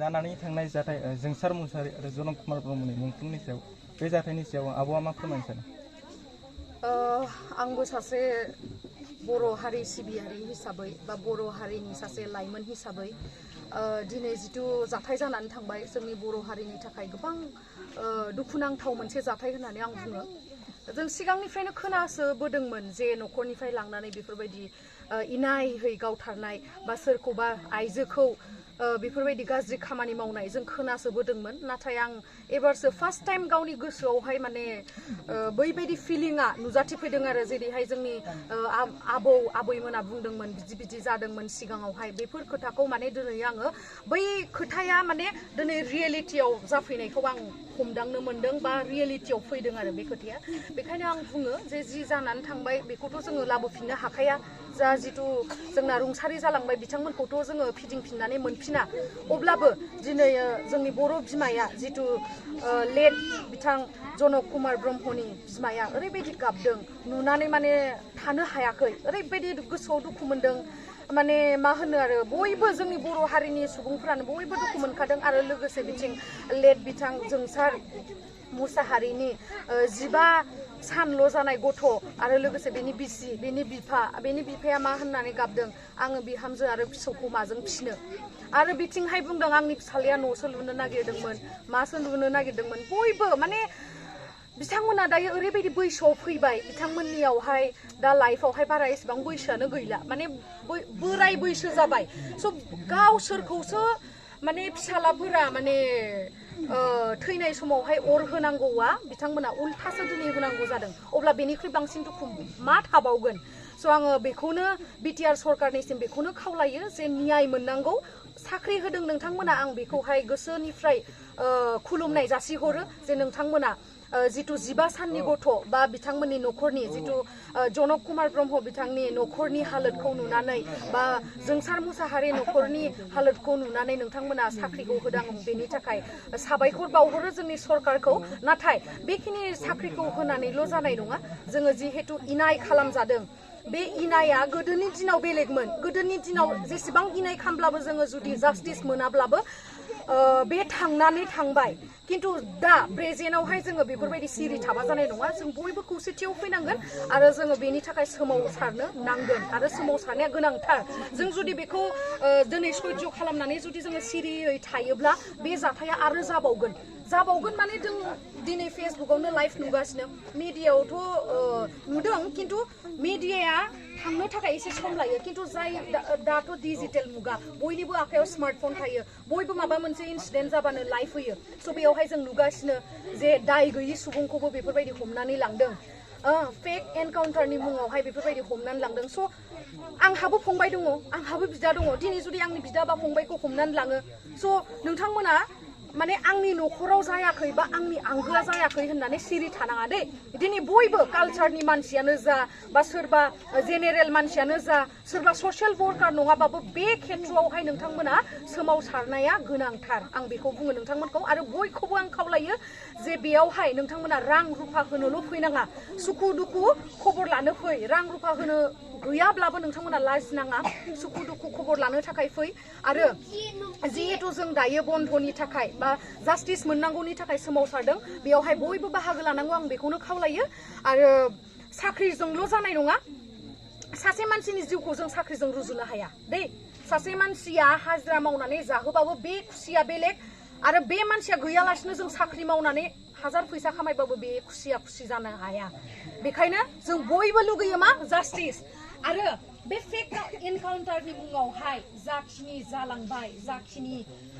जानानै थांनाय जाथाय जोंसार मुसाहारि आरो जनक कुमार ब्रह्मनि मुंख्लंनि सायाव बे जाथायनि सायाव आब'आ मा फोरमायनो सानो? आंबो सासे बर' हारि सिबियारि हिसाबै बा बर' हारिनि सासे लाइमोन हिसाबै दिनै जिथु जाथाय जानानै थांबाय जोंनि बर' हारिनि थाखाय गोबां दुखुनांथाव मोनसे जाथाय होननानै आं बुङो। जों सिगांनिफ्रायनो खोनासोबोदोंमोन जे न'खरनिफ्राय लांनानै बेफोरबायदि इनायहै गावथारनाय बा सोरखौबा आइजोखौ बेफोरबायदि गाज्रि खामानि मावनाय जों खोनासोबोदोंमोन। नाथाय आं एबारसो फार्स्ट टाइम गावनि गोसोआवहाय माने बैबायदि फिलिंआ नुजाथिफैदों आरो जेरैहाय जोंनि आबौ आबैमोना बुंदोंमोन बिदि बिदि जादोंमोन सिगाङावहाय बेफोर खोथाखौ माने दिनै आङो बै खोथाया माने दिनै रियेलिटियाव जाफैनायखौ आं हमदांनो मोन्दों बा रियेलिटियाव फैदों आरो बे खोथाया। बेखायनो आं बुङो जे जि जानानै थांबाय बेखौथ' जोङो लाबोफिननो हाखाया। जा जिथु जोंना रुंसारि जालांबाय बिथांमोनखौथ' जोङो फिदिंफिननानै मोनफिना। अब्लाबो दिनै जोंनि बर' बिमाया जिथु लेट बिथां जनक कुमार ब्रह्मनि बिमाया ओरैबायदि गाबदों नुनानै माने थानो हायाखै, ओरैबायदि गोसोआव दुखु मोनदों। माने मा होनो आरो बयबो जोंनि बर' हारिनि सुबुंफ्रानो बयबो दुखु मोनखादों। आरो लोगोसे बिथिं लेट बिथां जोंसार मुसाहारिनि 15 सानल' जानाय गथ' आरो लोगोसे बेनि बिसि बेनि बिफाया मा होननानै गाबदों, आङो बिहामजो आरो फिसौखौ माजों फिसिनो। आरो बिथिंहाय बुंदों आंनि फिसालाया न'सो लुनो नागिरदोंमोन, मासो लुनो नागिरदोंमोन। बयबो माने बिथांमोना दायो ओरैबायदि बैसोआव फैबाय, बिथांमोननियावहाय दा लाइफआवहाय बारा एसेबां बैसोआनो गैला, माने बोराय बैसो जाबाय। स' गावसोरखौसो माने फिसालाफोरा माने थैनाय समावहाय अर होनांगौआ बिथांमोना उल्थासो दिनै होनांगौ जादों। अब्ला बेनिख्रुइ बांसिन दुखु मा थाबावगोन? स' आङो बेखौनो बिटिआर सरकारनिसिम बेखौनो खावलायो जे न्याय मोननांगौ। साख्रि होदों नोंथांमोना, आं बेखौहाय गोसोनिफ्राय खुलुमनाय जासिहरो जे नोंथांमोना जिथु 15 साननि गथ' बा बिथांमोननि न'खरनि जिथु जनक कुमार ब्रह्म बिथांनि न'खरनि हालोदखौ नुनानै बा जोंसार मुसाहारि न'खरनि हालोदखौ नुनानै नोंथांमोना साख्रिखौ होदों। बेनि थाखाय साबायखर बावहरो जोंनि सरकारखौ। नाथाय बेखिनि साख्रिखौ होनानैल' जानाय नङा, जोङो जिहेतु इनाय खालामजादों बे इनाया गोदोनि दिनाव बेलेगमोन। गोदोनि दिनाव जेसेबां इनाय खालामब्लाबो जोङो जुदि जास्टिस मोनाब्लाबो बे थांनानै थांबाय। किन्तु दा प्रेजेन्टआवहाय जोङो बेफोरबायदि सिरि थाबा जानाय नङा। जों बयबो खौसेथियाव फैनांगोन आरो जोङो बेनि थाखाय सोमावसारनो नांगोन आरो सोमावसारनाया गोनांथार। जों जुदि बेखौ दिनै सैज्य खालामनानै जुदि जोङो सिरियै थायोब्ला बे जाथाया आरो जाबावगोन माने जों दिनै फेसबुकावनो लाइभ नुगासिनो, मिडियायावथ' नुदों, किन्तु मिडियाया थांनो थाखाय एसे सम लायो। किन्तु जाय दाथ' डिजिटेल मुगा, बयनिबो आखायाव स्मार्टफन थायो, बयबो माबा मोनसे इन्सिडेन्ट जाबानो लाइभ होयो। स' बेयावहाय जों नुगासिनो जे दाय गैयि सुबुंखौबो बेफोरबायदि हमनानै लांदों, फेक एनकाउन्टारनि मुङावहाय बेफोरबायदि हमनानै लांदों। स' आंहाबो फंबाय दङ, आंहाबो बिदा दङ। दिनै जुदि आंनि बिदा बा फंबायखौ हमनानै लाङो, स' नोंथांमोना माने आंनि न'खराव जायाखै बा आंनि आंगोआ जायाखै होननानै सिरि थानाङा दे। दिनै बयबो कालचारनि मानसियानो जा बा सोरबा जेनेरेल मानसियानो जा, सोरबा ससियेल वर्कार नङाबाबो बे खेत्रआवहाय नोंथांमोना सोमावसारनाया गोनांथार। आं बेखौ बुङो नोंथांमोनखौ। आरो बयखौबो आं खावलायो जे बेयावहाय नोंथांमोना रां रुफा होनोल' फैनाङा, सुखु दुखु खबर लानो फै। रां रुफा होनो गैयाब्लाबो नोंथांमोना लाजिनाङा, सुखु दुखु खबर लानो थाखाय फै। आरो जिहेतु जों दायो बन्धनि थाखाय बा जास्टिस मोननांगौनि थाखाय सोमावसारदों, बेयावहाय बयबो बाहागो लानांगौ, आं बेखौनो खावलायो। आरो साख्रिजोंल' जानाय नङा, सासे मानसिनि जिउखौ जों साख्रिजों रुजुनो हाया दे। सासे मानसिया हाजिरा मावनानै जाहोबाबो बे खुसिया बेलेग, आरो बे मानसिया गैयालासिनो जों साख्रि मावनानै हाजार फैसा खामायबाबो बे खुसि जानो हाया। बेखायनो जों बयबो लुगैयो मा? जास्टिस। आरो बे फेक एनकाउन्टारनि मुङावहाय जाखिनि जालांबाय, जाखिनि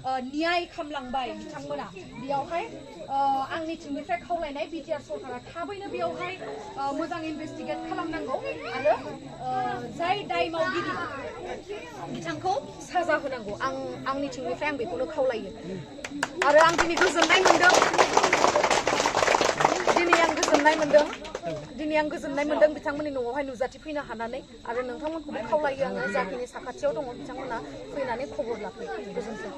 न्याय खालामलांबाय बिथांमोना, बेयावहाय आंनिथिंनिफ्राय खावलायनाय बिटिआर सरकारा थाबैनो बेयावहाय मोजां इनभेस्टिगेट खालामनांगौ आरो जाय दाय मावगिरि बिथांखौ साजा होनांगौ। आंनिथिंनिफ्राय आं बेखौनो खावलायो। आरो आं दिनै गोजोननाय मोनदों, दिनै आं गोजोननाय मोनदों बिथांमोननि न'आवहाय नुजाथिफैनो हानानै। आरो नोंथांमोनखौबो खावलायो आङो, जाखिनि साखाथियाव दङ बिथांमोना फैनानै खबर लाफैयो। गोजोन्थों।